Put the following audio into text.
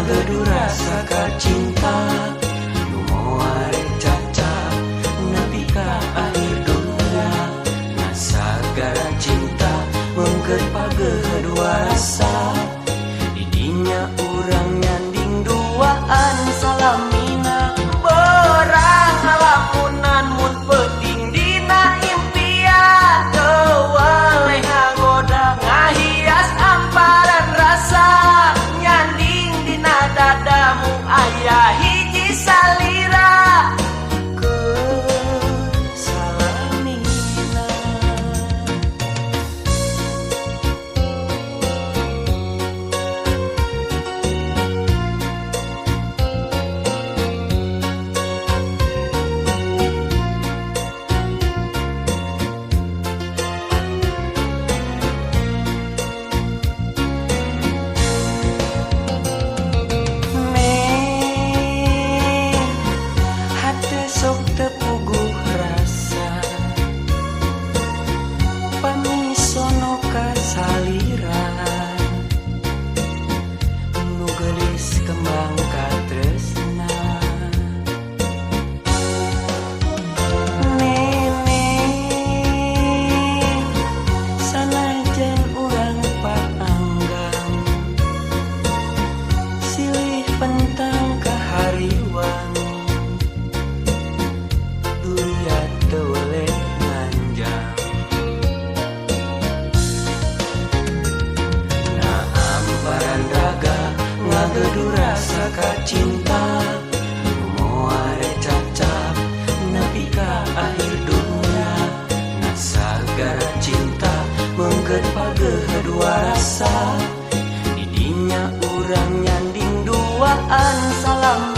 Ngageduh rasa ka cinta nu moal rek cacap nepi ka akhir dunia. Nasagara cinta meungkeut pageuh dua rasa. Didinya urang nyanding duaan salamina. Borang ngalamunan mun peuting dina impian. Teu weleh ngagoda ngahias amparan rasa. Nyanding dina dadamu aya hiji salira keur salamina. Neng, hate sok teu puguh rasa. Pami sono ka salira nu geulis kembang katresna. Neneng, sanajan urang paanggang silih pentang ka hariwang. Duriat teu weleh nganjang. Na amparan raga ngageduh rasa ka cinta nu moal rek cacap nepi ka akhir dunia. Nasagara cinta meungkeut pageuh dua rasa. Didinya urang nyanding duaan salam.